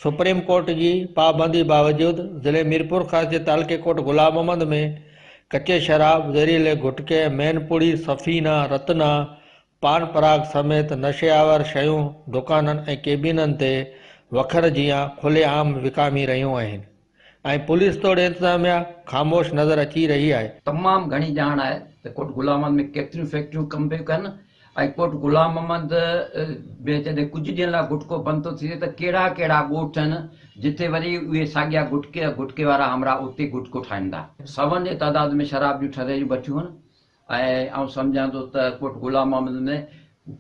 Supreme court جي پابندي باوجود ضلعي ميرپورخاص جي تعلقي ڪوٽ غلام محمد ۾ ڪچي شراب، زهريلي گٽڪي، مين پڙي، سفينا، رتنا، پان پراگ سميت نشي آور شيون دڪانن ۽ ڪيبينن تي وکر جيان کلي عام وڪامي رهيون آهن ۽ پوليس توڙي انتظاميا خاموش نظر اچي رهي آهي. تمام گهڻي ڄاڻ آهي ته ڪوٽ غلام محمد ۾ ڪيتريون فيڪٽريون ڪم پيون ڪن ۽ ڪوٽ غلام محمد ۾ جڏهن ڪجهه ڏينهن لاء گٽڪو بند ٿو ٿئي ته ڪهڙا ڪهڙا ڳوٺ آهن جتي وري اهي ساڳيا گٽڪي گٽڪي وارا همراهه اتي گٽڪو ٺاهين ٿا. سون جي تعداد ۾ شراب جون ٺري جون بٺيون آهن ۽ آئون سمجهان ٿو ته ڪوٽ غلام محمد ۾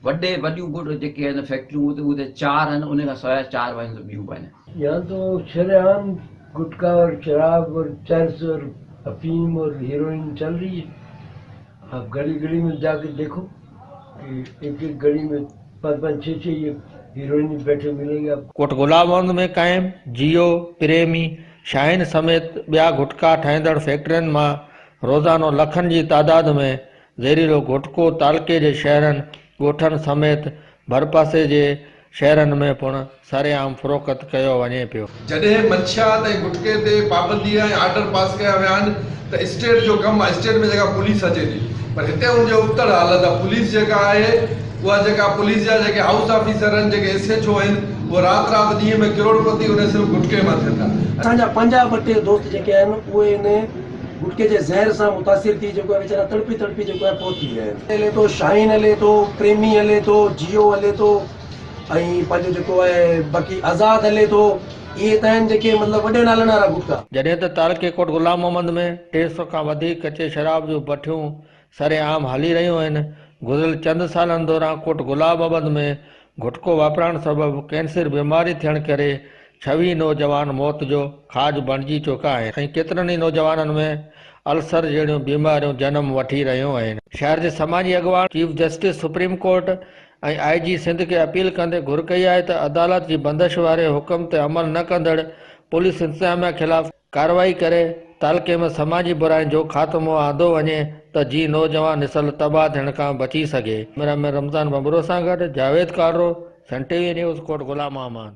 وڏي وڏيون گٽ جيڪي آهن فيڪٽريون اتي چار آهن ان کان سواء چار وڃن ته ٻيون به آهن. يهان تو شرعام گٽڪا اور شراب اور چرس اور افيم اور هيروئن چل رهي هي. آپ گلي گلي ۾ جا ڪي ديکو ڪي ايڪ ايڪ گلي ۾ پانچ پانچ ڇهه ڇهه يي هيروئني بيٺي ملين گي آپ ڪو. ڪوٽ غلام محمد ۾ قائم جيو، پريمي، شاهين سميت ٻيا گٽڪا ٺاهيندڙ فيڪٽرين مان روزانو لکن جي تعداد ۾ زهريلو گٽڪو تعلقي جي شهرن، ڳوٺن سميت ڀرپاسي جي شهرن ۾ پڻ سرعام فروخت ڪيو وڃي پيو. جڏهن منشيات ۽ گٽڪي تي پابندي ۽ آرڊر پاس ڪيا ويا آهن ته اسٽيٽ جو ڪم آهي اسٽيٽ ۾ جيڪا پوليس اچي ٿي پر هتي ان جي ابتڙ حالت آهي پوليس جيڪا آهي اها جيڪا پوليس جا جيڪي هائوس آفيسر آهن جيڪي ايس ايڇ او آهن اهي رات رات ڏينهن ۾ ڪروڙ پتي انهي صرف گٽڪي مان ٿين ٿا. اسان جا پنهنجا ٻه ٽي دوست جيڪي آهن اهي ان گٽڪي جي زهر سان متاثر ٿي جيڪو آهي ويچارا تڙپي تڙپي جيڪو آهي فوت ٿي ويا آهن. هلي ٿو شاهين هلي ٿو پريمي هلي ٿو جيو هلي ٿو ۽ پنهنجو جيڪو آهي باقي آزاد هلي ٿو اهي ته آهن جيڪي مطلب وڏي نالن وارا گٽڪا. جڏهن ته تعلقي ڪوٽ غلام محمد ۾ 300 کان وڌيڪ ڪچي شراب جون بٺيون سرعام هلي رهيون آهن، گذريل چند سالن دوران ڪوٽ غلام محمد ۾ گٽڪو واپرائڻ سبب ڪينسر بيماري ٿيڻ ڪري 26 نوجوان موت جو کاڄ بڻجي چڪا آهن ۽ ڪيترن ئي نوجوانن ۾ السر جهڙيون بيماريون جنم وٺي رهيون آهن. شهر جي سماجي اڳواڻ chief justice supreme court ۽ I G Sindh کي اپيل ڪندي گهر ڪئي آهي ته عدالت جي بندش واري حڪم تي عمل نه ڪندڙ پوليس انتظاميا خلاف ڪارروائي ڪري تعلقي ۾ سماجي براين جو خاتمو آندو وڃي ته جيئن نوجوان نسل تباهه ٿيڻ کان بچي سگهي. ڪئميرا مين رمضان ڀنڀرو سان گڏ Javed Kalro, Sun T V news, Kot Ghulam Muhammad.